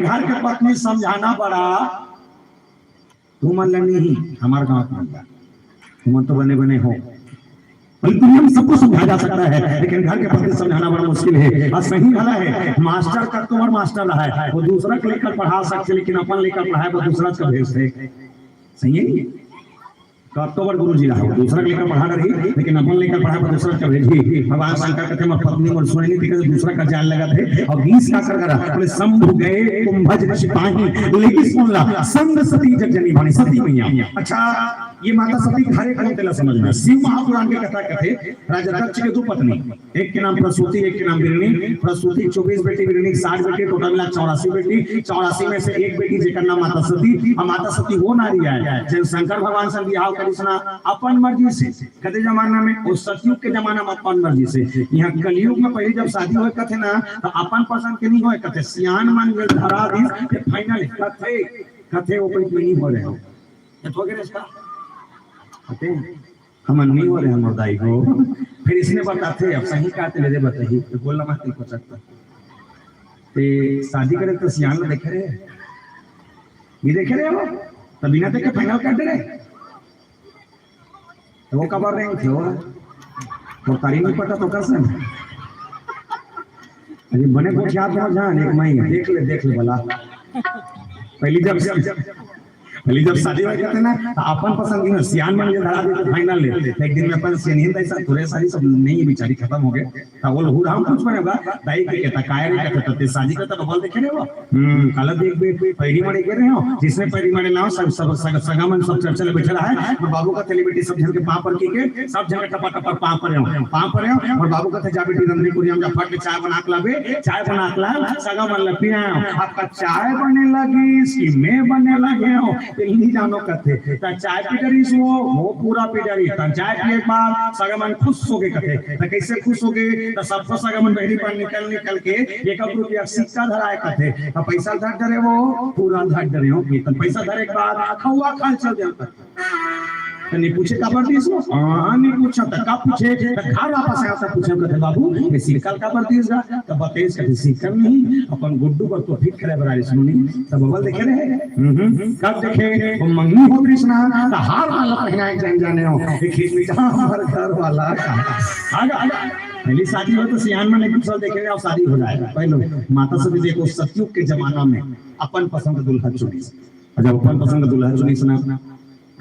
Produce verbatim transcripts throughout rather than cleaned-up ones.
घर के पत्नी समझाना बड़ा, तुमन ल नहीं, हमार गाँव के बंदा, तुमन तो बने बने हो। भले दुनिया में सबको समझाया जा सकता है, लेकिन घर के पत्नी समझाना बड़ा मुश्किल है। और सही भला है, मास्टर का तुम्हार मास्टर रहा है, वो दूसरा के लेकर पढ़ा सकते, लेकिन अपन लेकर पढ़ाए वो दूसरा का भेजते। सही है? कब तो बड़ गुरु जी रहा हो, दूसरा के लेकर पढ़ा रही, लेकिन अपन लेकर पढ़ा पर दूसरा का भेजी। भगवान शंकर कहते, "मोर पत्नी मोर सुने नहीं, कहते दूसरा का जान लगा थे।" और बीस का कर करा, बोले, "शंभु गए कुंभज सिपाही, लेगी सुन ला, संग सती जग जनी भानी, सती मैया।" अच्छा, ये माता सती घरे कौन तेला समझ में? शिव महापुराण के कथा कथे, राजा दक्ष के दो पत्नी, एक के नाम प्रसूति, एक के नाम बिरणी। प्रसूति चौबीस बेटी, बिरणी साठ बेटी, टोटल मिला चौरासी बेटी। चौरासी में से एक बेटी जेकर नाम माता सती, और माता सती वो नारी है, जब शंकर भगवान से बिहाव करिस ना, अपन मर्जी से। कते जमाना में, वो सतयुग के जमाना में अपन मर्जी से। यहाँ कलयुग में पहले जब शादी होए कथे ना, तो अपन पसंद के नहीं होए कथे, सियान मन के धरा दिस, फिर final कथे, कथे वो कोई नहीं हो रहे हो। ये तो हो गया इसका। कथे, हम नहीं हो रहे हम दाई को। फिर इसने बताथे, अब सही का तेरे बताही, तो बोलना मत नहीं पहुंच सकता। ते शादी करे तो सियान देखे रहे, ये देखे रहे हो, तब बिना देखे final कर दे रहे। तो वो कबर रहे थे वो, तो तारी नहीं पता तो कर से। अरे बने को क्या तो जान, एक महीने देख ले, देख ले भला। पहली जब, पहली जब शादी हो जाते ना, तो अपन पसंद की ना, सियान मन के धरा देते final ले। एक दिन में अपन सियान ही ऐसा, थोड़े सारी सब नहीं, बेचारी खत्म हो गए। त वो लहू राम कुछ बने बा, दाई के कहता, "काय रे?" कहता, "ते शादी करता बबल देखे रे वो?" "हम्म, काला देख बे, पैरी मड़े गिर रहे हो, जिसने पैरी मड़े लाओ, सब, सब, सग-, सगा मन सब चर्चा ले बैठा रहा है।" और बाबू का थैली बेटी सब झन के पाँव पर की के, सब झन के टपा टपा पाँव पर हो, पाँव पर हो। और बाबू का थे, "जा बेटी, रंधनी कुरिया में जा, फट ले चाय बना के ला बे, चाय बना के ला, सगा मन ले पिया हो।" आपका चाय बने लगी, इसकी मैं बने लगे हो, ते नहीं जानो कथे। त चाय पी डरिस वो, वो पूरा पी डरिस। त चाय पिए के बाद सगा मन खुश हो गए कथे। त कैसे खुश हो गए? त सबको सगा मन बहरी पर निकल निकल के एक एक रुपया सिक्का धराए कथे। त पैसा धर डरे वो, पूरा धर डरे हो। त पैसा धरे के बाद खौआ खाल चल जाओ कथे। त नहीं पूछे काबर दिस वो? हाँ, नहीं पूछा। त का पूछे? त घर वापस आया त पूछे कथे, "बाबू, ये सिक्का काबर दिस गा?" त बतेस कथे, "सिक्का नहीं, अपन गुड्डू बर तो ठीक करे बर आरिस नोनी।" त बबल देखे रहे? हम्म, कब देखे? वो मंगनी होत रहिस ना, त हार वाला पहनाए जन जाने हो। एक खींच में जहाँ हमारे घर वाला का। आगा, आगा। पहली शादी हो तो सियान मन एक दूसरा देखे रहे और शादी हो जाए। पहले माता सती देखो, सतयुग के जमाना में अपन पसंद दूल्हा चुनिस। और जब अपन पसंद दूल्हा चुनिस ना,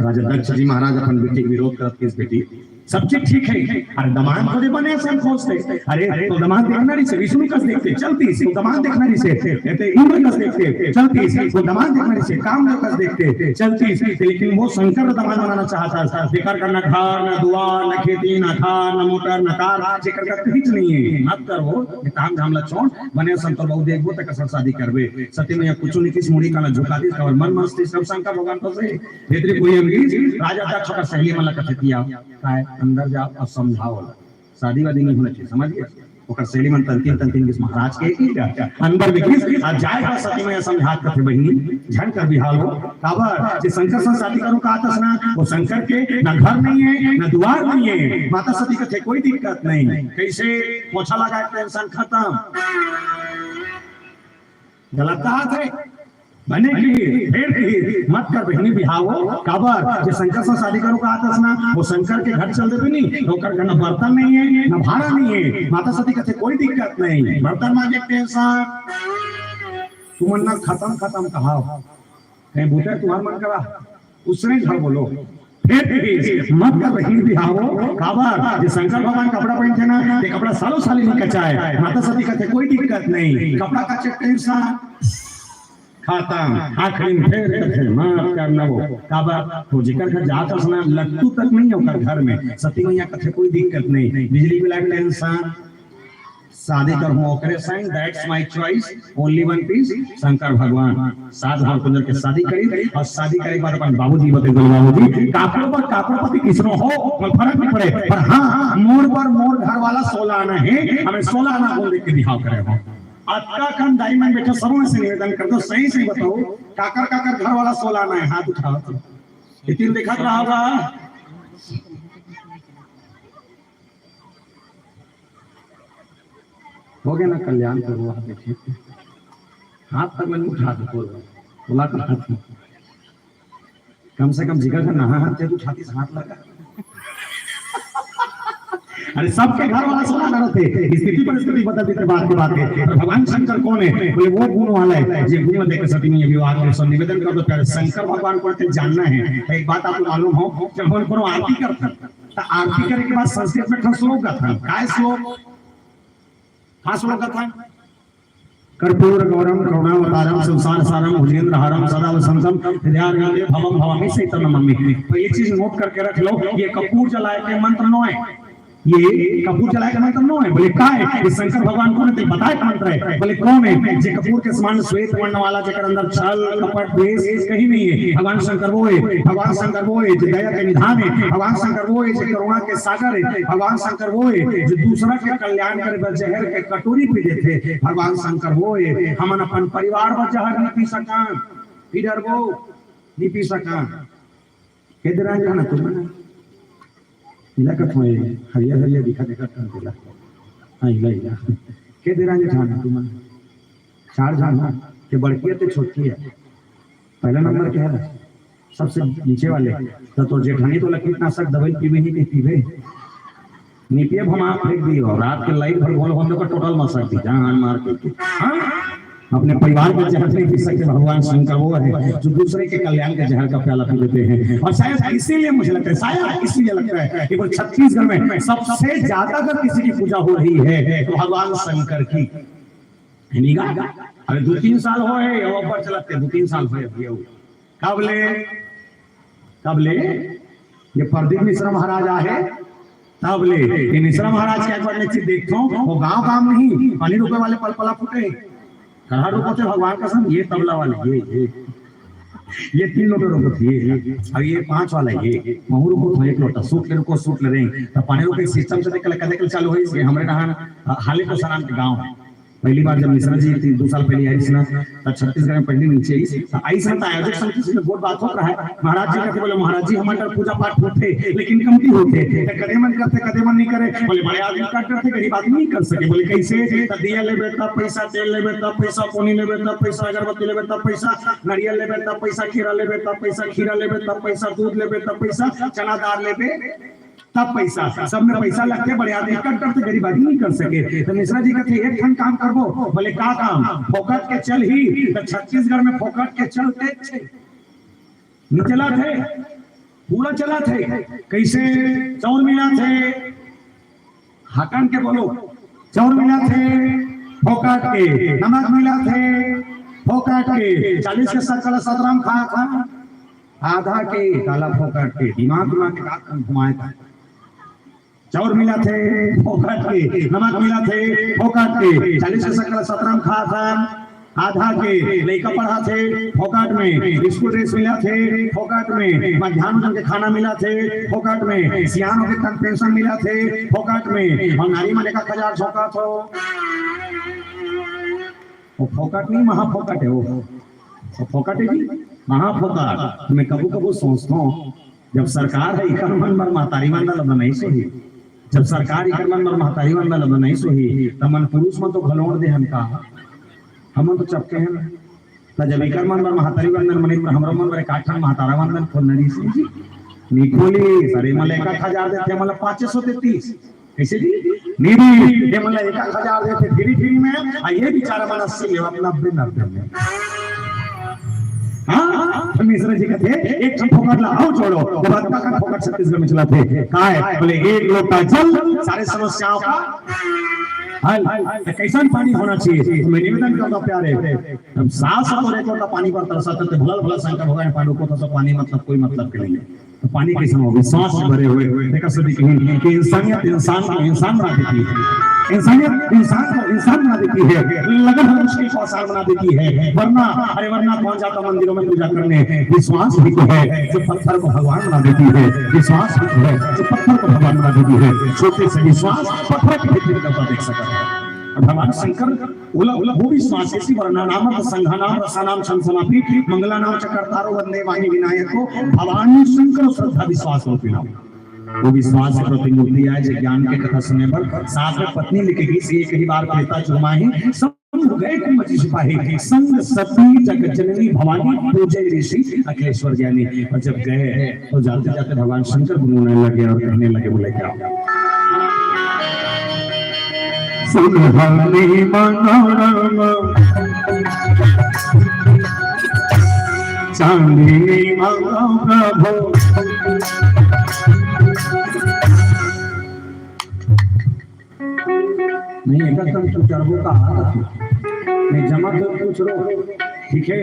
राजा दक्ष जी महाराज अपन बेटी के विरोध करत किस बेटी, सब चीज ठीक है। अरे दमांद खोजे बने असन खोजते। अरे तो दमांद देखना रहिसे, विष्णु कस देखते, चलतीस। तो दमांद देखना रहिसे, कहते इंद्र कस देखते, चलतीस। तो दमांद देखना रहिसे, कामदेव कस देखते, चलतीस। लेकिन वो शंकर दमांद बनाना चाहता था। जेकर घर ना घर, ना दुआर, ना खेती, ना खार, ना मोटर, ना कार, जेकर का कुछ नहीं है। मत कर वो, ये काम धाम ला छोड़, बने असन तोर बहू देखबो, त कसन शादी करबे। सती मैया कुछ नहीं किस, मुड़ी काला झुका दिस, और मन मस्ती सब शंकर भगवान पर से। भीतरी कोई हम किस, राजा दक्ष ओकर सहेली मन ला कथे दिया, काय अंदर जाओ और समझाओ ला। शादी वादी नहीं होना चाहिए, समझ गए? ओकर सहेली मन तंतिन तंतिन किस महाराज के की क्या? अंदर में किस, आ जाए का सती मैया समझात कथे, "बहिनी, झन कर बिहाव हो, काबर जे शंकर से शादी करूं का आतस ना, वो शंकर के ना घर नहीं है, ना दुआर नहीं है।" माता सती कथे, "कोई दिक्कत नहीं।" कैसे? पोछा लगा के tension खत्म। गलत कहा थे, बने की, फेर की, मत कर बहिनी बिहाव हो, काबर, जे शंकर से शादी करो का आतस ना, वो शंकर के घर चल देबे नहीं, तो ओकर घर ना बर्तन नहीं है, ना भाड़ा नहीं है। माता सती कथे, "कोई दिक्कत नहीं, बर्तन मांजे के tension, तुमन ना खत्म खत्म कहाव, कहीं बूते तुम्हार मन करा।" उसने घर बोलो, फेर भी मत कर बहिनी बिहाव हो, काबर, जे शंकर भगवान कपड़ा पहनथे ना, ये कपड़ा सालों साल नहीं कचाए। माता सती कथे, "कोई दिक्कत नहीं, कपड़ा का चक्कर सा खत्म।" आखिरी में फेर कथे, "मत कर ना वो।" काबर, तो जेकर घर जात अस ना, लट्टू तक नहीं है ओकर घर में। सती मैया कथे, "कोई दिक्कत नहीं, बिजली बिल के tension।" शादी करहूं ओकरे संग, that's my choice, only one piece, Shankar भगवान। सात भाव कुंजर के शादी करी और शादी करे के बाद अपन बाबूजी बते बोले, "बाबूजी, काकरो पर काकरो पति किसनो हो, कोई फर्क नहीं पड़े, पर हाँ, मोर पर मोर घर वाला सोला आना है, हमें सोला आना बोल देख के बिहाव करे हो।" अतका कन दाई मन बैठे, सबों से निवेदन कर दो, सही सही बताओ, काकर काकर घर वाला सोला आना है, हाथ उठाओ तो। इतनी देखत रहा होगा। हो गया ना कल्याण प्रभु, आप देखिए। हाथ तक ल नइ उठा दे, बोल, बोला कर हाथ में। कम से कम जिगर का नहा हाथ जब उठातीस हाथ लगा। अरे, सबके घर वाला सोना करत हे, स्थिति परिस्थिति बदल देथे, बात के बात हे। पर भगवान शंकर कोन हे? बोले, वो गुण वाला हे, जे गुण देख सती नहीं। अभी वो आके सब निवेदन कर दो, प्यारे शंकर भगवान को ते जानना हे। एक बात आपको मालूम हो, जब हम कोनो आरती करथन, त आरती करे के बाद संस्कृत में एक ठन श्लोक गाथन। काय श्लोक? का श्लोक गाथन? कर्पूर गौरम करुणावतारम संसार सारम भुजगेंद्र हारम सदा वसंतम हृदयारविंदे भवम भवामी सीतम नमामि। तो ये चीज नोट करके रख लो, ये कपूर जलाए के मंत्र नोहे। ये कपूर जलाए के मंत्र नोहे। बोले, का हे? ये शंकर भगवान कोन हे? बताए के मंत्र हे। बोले, कोन हे? जे कपूर के समान श्वेत वर्ण वाला, जेकर अंदर छल, कपट, द्वेष कहीं नहीं हे। भगवान शंकर वो हे, भगवान शंकर वो हे, जे दया के निधान हे। भगवान शंकर वो हे, जे करुणा के सागर हे। भगवान शंकर वो हे, जे दूसरा के कल्याण करे बर जहर के कटोरी पी देथे। भगवान शंकर वो हे, हमन अपन परिवार बर जहर नइ पी सकन, पी डरबो, नइ पी सकन। के दे रहा है ना तुम? इला का थोड़े हरिया हरिया दिखा देखा तुम बोला। हाँ, इला, इला। के दे रहा है ना तुम? चार झन हो, के बड़की हे ते छोटकी हे? पहला नंबर के हे, सबसे नीचे वाले। तो तोर जेठानी तोला कीटनाशक दवाई पीबे ही नहीं पीबे। निपिया भमा फेंक दियो, रात के लाइट भर बोल होने को टोटल मसक दी, जान मार के। हाँ? अपने परिवार में जहर नहीं पी सकते, भगवान शंकर वो हे जो दूसरे के कल्याण के जहर का प्याला पी लेते हैं। और शायद इसीलिए मुझे लगता है, शायद इसीलिए लगता है कि वो छत्तीसगढ़ में सबसे ज्यादा अगर किसी की पूजा हो रही है तो भगवान शंकर की। हे नहीं गा? अरे दो तीन साल होए, वो ऊपर चलते, दो तीन साल होए, ये हो। कब ले, कब ले ये प्रदीप मिश्रा महाराज आहे, तब ले ये मिश्रा महाराज के एक बार निश्चित देखथो, वो गांव काम नहीं, पानी रोके वाले पलपला फूटे, कहाँ रोकथे भगवान कसम, ये तबला वाले, ये, ये, ये तीन लोटे रोकथे, ये, ये, और ये पांच वाला, ये, वहूँ रोकथे एक लोटा, सूट ले रोको, सूट ले रहे, तब पानी रोके सिस्टम से देख, कदे कल चालू होइस, ये हमरे कहाँ, हाले को सराम के गाँव हे। पहली बार जब मिश्रा जी तीन, दो साल पहले आइस ना, तब छत्तीसगढ़ में पहली नीचे आइस, तो आइस ना, तो आयोजक समिति से बहुत बात होत रहा है। महाराज जी कथे बोले, "महाराज जी, हमारे पूजा पाठ होथे, लेकिन कमती होथे।" तो कदे मन करथे, कदे मन नहीं करे। बोले, "बड़े आदमी का करथे, गरीब आदमी नहीं कर सके।" बोले, "कैसे?" तो दिया लेबे तब पैसा, तेल लेबे तब पैसा, पोनी लेबे तब पैसा, अगरबत्ती लेबे तब पैसा, नरियल लेबे तब पैसा, खीरा लेबे तब पैसा, खीरा लेबे तब पैसा, दूध लेबे तब पैसा, चना दाल लेबे तब पैसा, सब में पैसा लगथे, बड़े आदमी कट कट के गरीब आदमी नहीं कर सके। तो मिश्रा जी कथे, "एक ठन काम करबो।" बोले, "का काम?" "फोकट के चलही।" तो छत्तीसगढ़ में फोकट के चलथे, नहीं चलथे, पूरा चलथे। कैसे? चाउर मिलथे, हकन के बोलो, चाउर मिलथे फोकट के, नमक मिलथे फोकट के, चालीस के सक्कल सतरम खा खा, आधा के काला फोकट के, दिमाग उमाग के का घुमाए था। चाउर मिलथे फोकट के, नमक मिलथे फोकट के, चालीस के सक्कल सतरम खा खा, आधा के लइका पढ़ाथे फोकट में, स्कूल ड्रेस मिलथे फोकट में, मध्यान्ह भोजन के खाना मिलथे फोकट में, सियान होके तक पेंशन मिलथे फोकट में, और नारी मन एक हजार झोंकत हो। वो फोकट नहीं, महाफोकट है वो। वो फोकट है जी, महाफोकट। मैं कभू कभू सोचता हूँ, जब सरकार है इकर मन बर महतारी मन ला बनाइस होही, जब सरकार इकर मन बर महतारी मन ला बनाइस होही, त मन पुरुष मन तो घलोड़ दे हन का? हमन तो चपके हैं ना। त जब इकर मन बर महतारी वंदन बने, त हमरो मन बर एक आठ ठन महतारा वंदन खोलना रहिस जी। नहीं खोली, सर, ये मन ला एक आध हजार देथे, मन ला पाँचे सौ देतीस। कैसे जी? नहीं दी, ये मन ला एक आध हजार देथे फ्री फ्री में, आ ये बेचारा मन अस्सी लेवत नब्बे, नब्बे में। हाँ, तो मिश्रा जी कथे, "एक ठन फोकट ला, आओ जोड़ो।" जब अतका कन फोकट छत्तीसगढ़ में चलथे, काय? बोले, "एक लोटा जल, सारे समस्याओं का हल।" तो कैसन पानी होना चाहिए? तो मैं निवेदन करता हूँ प्यारे, अब सास अगर एक लोटा पानी पर तरसथे, तो भला भला शंकर भगवान पांडु को तो सब पानी मतलब कोई मतलब के नहीं है। तो पानी कैसे हो? विश्वास से भरे हुए। देखा सभी कहीं कि इंसानियत इंसान को इंसान बना देती है, इंसानियत इंसान को इंसान बना देती है, लगन हर मुश्किल को आसान बना देती है। वरना, अरे वरना कौन जाता मंदिरों में पूजा करने? विश्वास ही तो है जो पत्थर को भगवान बना देती है, विश्वास ही तो है जो पत्थर को भगवान बना देती है। छोटे से विश्वास पत्थर की भित्ती में दबा देख सकता है। और भगवान शंकर ओला, ओला वो विश्वास, ऐसी वर्णनामर्थ संघानाम रसानाम छंद समापि मंगलानाम च कर्तारो वंदे वाणी विनायको भवानी शंकर श्रद्धा विश्वास रूपिणा। वो विश्वास के प्रतिमूर्ति आए, जो ज्ञान के कथा सुने पर साथ में पत्नी लेके गई, से एक ही बार प्रेता चुमाही, सब गए कुंभ जी सिपाही, संग सती जग जननी भवानी, पूजे ऋषि अखिलेश्वर ज्ञानी। और जब गए तो जाते जाते भगवान शंकर गुनगुनाने लगे और कहने लगे, बोले क्या? सुनहनी मंगलम चांदनी मंगल प्रभु। नहीं, एकदम तू चढ़बो का हाथ। नहीं, जमा तो पूछ रो। ठीक है,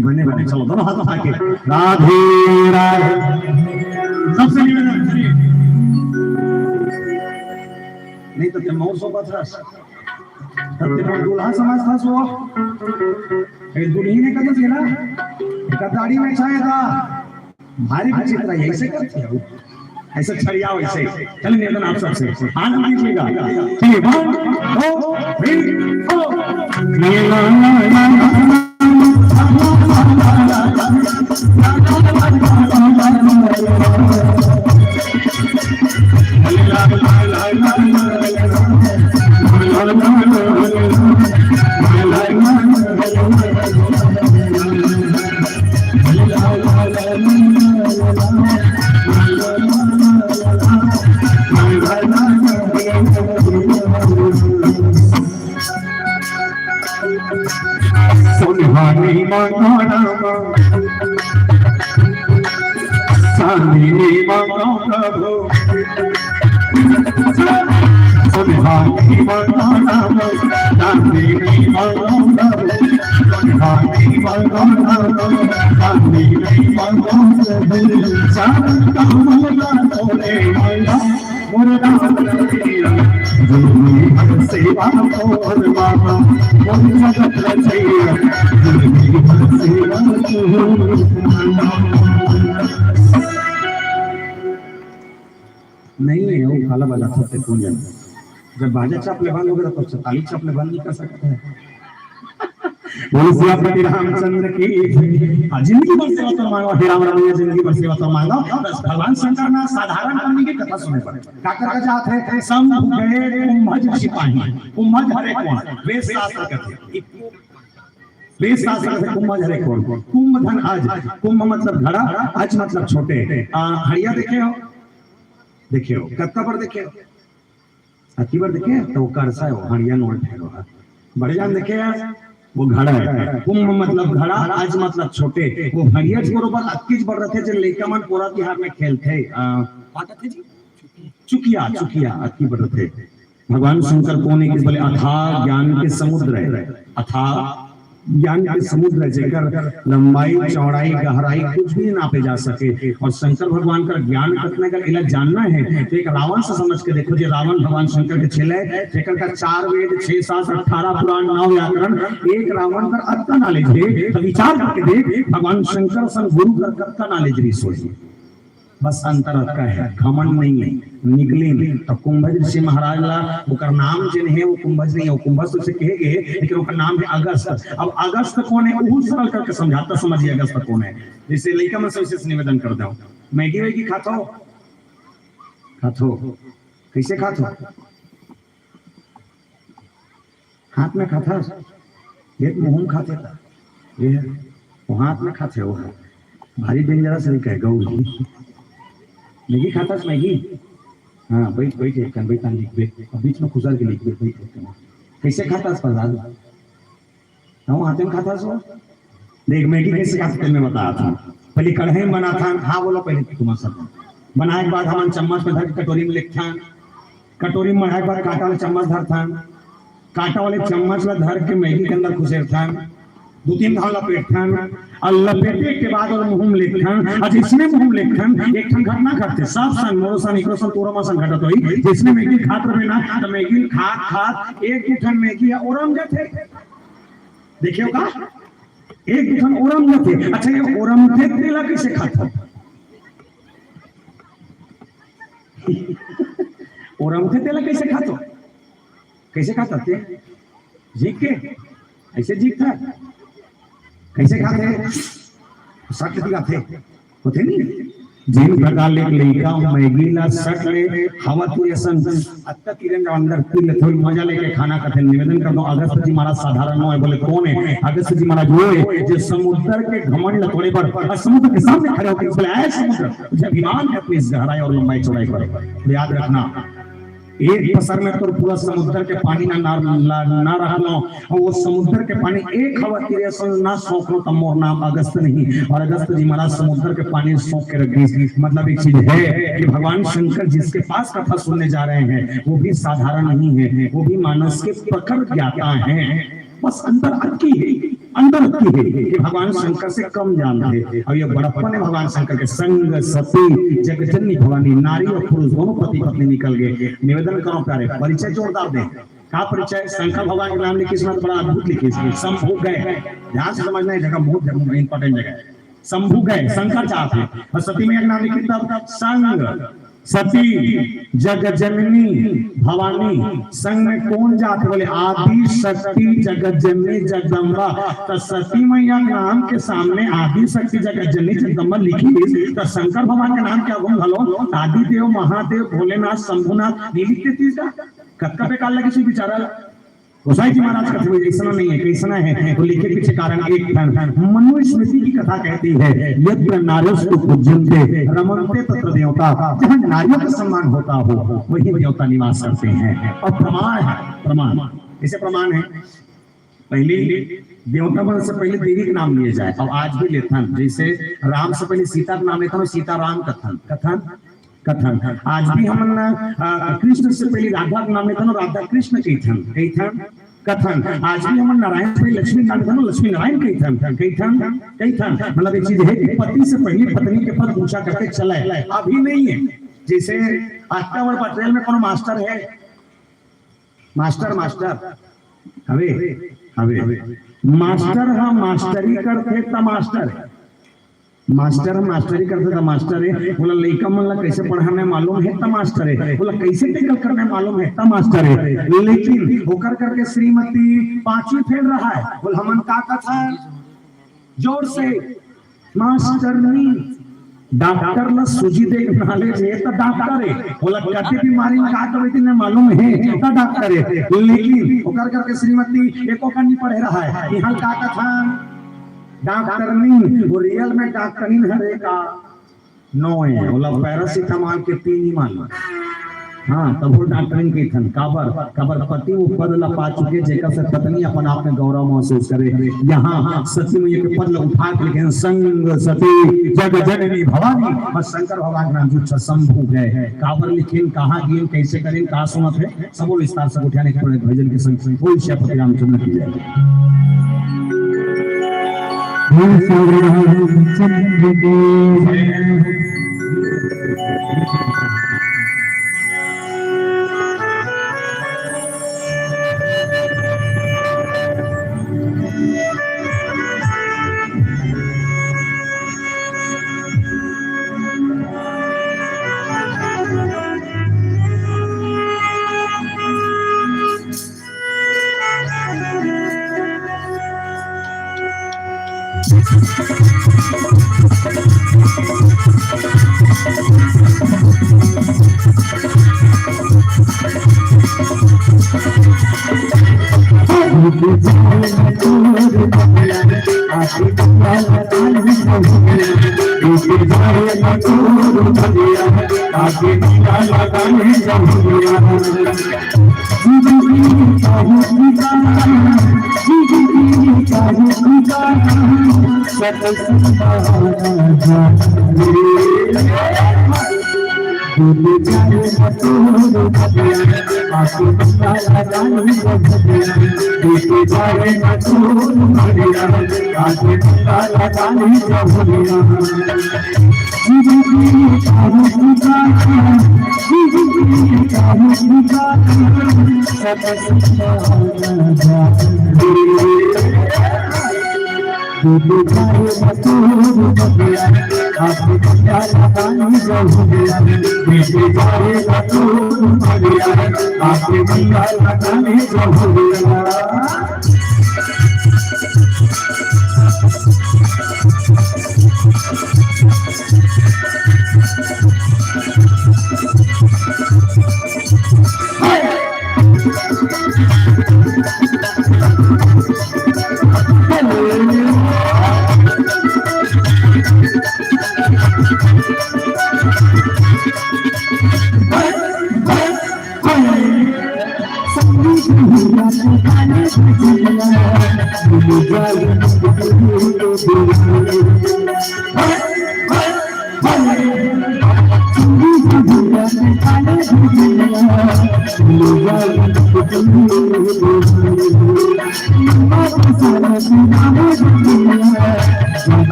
बने बने, चलो दोनों हाथ उठा के। राधे राधे। सबसे निवेदन, चलिए। नहीं तो तुम और सौ पचास। तब ते दूल्हा समाज था सो। ए, दुल्ही ने कहा था ना, गद्दारी में छाया था। भारी विचित्र है, ऐसे करते हो, ऐसे छड़ियाओ, ऐसे। चलिए, निवेदन आप सबसे, आनंद लीजिएगा। चलिए, one, two, three, four। सुनहनी मंगलम चांदनी मंगल प्रभु। सुनहनी मंगलम चांदनी मंगल प्रभु। सुनहनी मंगलम चांदनी मंगल प्रभु। श्याम कमल का तोरे मंगल। मोर राम रतिया, जिंदगी भर सेवा तोर मामा, मोर जगत रचैया, जिंदगी भर सेवा तोर मामा। नहीं है, वो काला बाजा सबसे पूजन। जब बाजा चाप ले बंद हो गया, तो ताली चाप ले बंद नहीं कर सकते हैं। बोलो सियापति रामचंद्र की। हाँ, जिंदगी भर सेवा तो मांगो, हे राम रमैया, जिंदगी भर सेवा तो मांगो। बस भगवान शंकर ना साधारण आदमी की कथा सुने पर। का कर का चाहत है? शंभु गए कुंभज सिपाही। कुंभज हरे कोन? वेद शास्त्र कथे। वेद शास्त्र कथे कुंभज हरे कोन? कुंभ धन अज। कुंभ मतलब घड़ा, अज मतलब छोटे। आ, हड़िया देखे हो? देखे हो? कत्ता पर देखे हो? अति बर देखे, तो वो करसा है, वो हड़िया नोट है वो। बड़े जान देखे यार, वो घड़ा है। कुंभ मतलब घड़ा, अज मतलब छोटे। वो हड़िया बरोबर अतकीच बड़ रथे, जे लइका मन पोरा तिहार में खेलथे। आ, का कथे जी? चुकिया, चुकिया, अतकी बड़ रथे। भगवान शंकर कोन हे कि बोले, अथाह ज्ञान के समुद्र है, अथाह ज्ञान के समुद्र है, जेकर लंबाई, चौड़ाई, गहराई कुछ भी नापे जा सके। और शंकर भगवान का ज्ञान कतना का, एला जानना है तो एक रावण से समझ के देखो, जे रावण भगवान शंकर के चेला है, जेकर का चार वेद, छह शास्त्र, अठारह पुराण, नौ व्याकरण, एक रावण का अतना नॉलेज है। तो विचार करके देख, भगवान शंकर सन गुरु कर कतना नॉलेज रिसोर्स। बस अंतर अतका है, घमंड नहीं है, निकले नहीं। तो कुंभज ऋषि महाराज ला, ओकर नाम जेन है, वो कुंभज नहीं है, वो कुंभज तो उसे कहे गए, लेकिन ओकर नाम है अगस्त। अब अगस्त कोन है, वो सरल करके समझाता, समझिए अगस्त कोन है। जैसे लइका मन से विशेष निवेदन कर दो, मैगी वैगी खाथो? खाथो। कैसे खाथो? हाथ में खाथस, एक मुंह में खाथे था। ये वो हाथ में खाथे, वो है। भारी डेंजरस नहीं कहे, गौ जी। Maggi खाथस, Maggi? हाँ, बैठ, बैठ, एक कन, बैठ, लिख, बैठ। अब बीच में खुसर के लिख, बैठ, बैठ, एक कन। कैसे खाथस, प्रसाद? हम हाथे में खाथस वो। देख, मैगी कैसे खाथे, मैं बताथंव। पहले कढ़ाई में बनाथन, हाँ, बोलो, पहले तुम सब। बनाए के बाद हमन चम्मच में धर के कटोरी में लेथन। कटोरी में मढ़ाए के बाद कांटा वाले चम्मच धरथन। कांटा वाले चम्मच ला धर के मैगी के अंदर खुसेरथन। दू तीन घाव लपेटथन। और लपेटे के बाद ओला मुंह में लेथन। और जिसने मुंह में लेथन, एक ठन घटना घटथे। सब सन, मोरो सन, एकरो सन, तोरो मन सन घटत होही। जिसने मैगी खात रहे ना, तो मैगी खात खात एक दू ठन मैगी ह ओरम जाथे। देखियो का? एक दू ठन ओरम जाथे। अच्छा, ये ओरमथे तेला कैसे खाथो? ओरमथे तेला कैसे खाथो? कैसे खाथो ते? जीक के? ऐसे जीक था? कैसे खाथे? सट दिखाथे। होथे नहीं? जिन प्रकार ले एक लइका मैगी ला सट ले, हवा तीर असन अत्ता तीरन अंदर तीर ले थोड़ी मजा लेके खाना खाथे। निवेदन करथों, अगस्त जी महाराज साधारण नो हे। बोले, कौन है? अगस्त जी महाराज वो है जो समुद्र के घमंड ला तोड़े बर और समुद्र के सामने खड़े होकर बोले, ऐ समुद्र, तुझे अभिमान है अपनी इस गहराई और लंबाई चौड़ाई पर। तो याद रखना, एक पसर में तोर पूरा समुद्र के पानी ना, ना, ना, ना रहा लो, और वो समुद्र के पानी एक हवा तीर असन ना सोख लो, तब मोर नाम अगस्त नहीं। और अगस्त जी महाराज समुद्र के पानी सोख के रख दी। मतलब एक चीज है कि भगवान शंकर जिसके पास कथा सुनने जा रहे हैं, वो भी साधारण नहीं है, वो भी मानस के प्रखर ज्ञाता हैं। बस अंदर अटकी है, अंदर अटकी है कि भगवान शंकर से कम जानथे। और ये बड़प्पन है भगवान शंकर के। संग सती जगजननी भवानी, नारी और पुरुष दोनों पति पत्नी निकल गए। निवेदन करो प्यारे, परिचय जोरदार दे। का परिचय? शंकर भगवान के नाम लिखिस ना, तो बड़ा अद्भुत लिखिस, शंभु गए। ध्यान से समझना, ये जगह बहुत important जगह है। शंभु गए, शंकर जात हे, और सती मैया के नाम लिखिस तब संग सती जगजननी भवानी। संग में कौन जात? बोले, आदि शक्ति जगजननी जगदम्बा। तो सती मैया के नाम के सामने आदि शक्ति जगजननी जगदम्बा लिखिस, तो शंकर भगवान के नाम क्या गुण घलो? आदि देव, महादेव, भोलेनाथ, शंभुनाथ नहीं लिख देतिस का? कतका बेकार लगिस बेचारा ला। गोसाई जी महाराज कथे, "भाई, ऐसा नहीं है।" कैसा है? तो लिखे पीछे कारण एक ठन। मनुस्मृति की कथा कहती है, "यत्र नार्यस्तु पूज्यन्ते रमन्ते तत्र देवता।" जहाँ नारियों का सम्मान होता हो, वहीं देवता निवास करते हैं। और प्रमाण है, प्रमाण। इसे प्रमाण है, पहले देवता मन से पहले देवी के नाम लिए जाए, और आज भी लेथन। जैसे राम से पहले सीता के नाम लेथन, सीता राम कथन, कथन, कथन। आज भी हमन, अ, कृष्ण से पहले राधा के नाम लेथन, राधा कृष्ण कथन, कथन, कथन। आज भी हमन नारायण से पहले लक्ष्मी के नाम लेथन, लक्ष्मी नारायण कथन, कथन, कथन। मतलब एक चीज है कि पति से पहले पत्नी के पद ऊंचा करके चले, अभी नहीं है। जैसे आज का वर्ग पटेल में कोनो मास्टर है, मास्टर, मास्टर। हवे, हवे। मास्टर ह मास्टरी करथे त मास्टर हे। मास्टर ह मास्टरी करथे त मास्टर हे। ओला लइका मन ला कैसे पढ़ाना हे मालूम हे त मास्टर हे। ओला कैसे tackle करना हे मालूम हे त मास्टर हे। लेकिन ओकर करके श्रीमती पांचवी फेल रहा है। बोल, हमन का कथा जोर से मास्टरनी। डॉक्टर ला सूजी दे के knowledge हे त डॉक्टर हे, ओला कति बीमारी में का दवाई देना मालूम हे त डॉक्टर हे। लेकिन ओकर करके श्रीमती एको कन नहीं पढ़े रहा है, इहाँ का कथा डॉक्टरनी, वो real में डॉक्टरनी हरे का? नो हे, ओला पैरासिटामोल के पी नहीं मालूम। हाँ, तब वो डॉक्टरनी कथन, काबर, काबर पति वो पद ला पा चुके, जेकर से पत्नी अपन आप में गौरव महसूस करे। यहाँ सती मैया के पद ला उठा के लिखे, "संग सती जग जननी भवानी", और शंकर भगवान के नाम जुट शंभु गए। काबर लिखिन, कहाँ गिन, कैसे करिन, का सुनत हे, सबो विस्तार से गोठियान एक भजन के संग संग। बोल सियापति रामचंद्र की जय। बोल सियापति रामचंद्र की जय।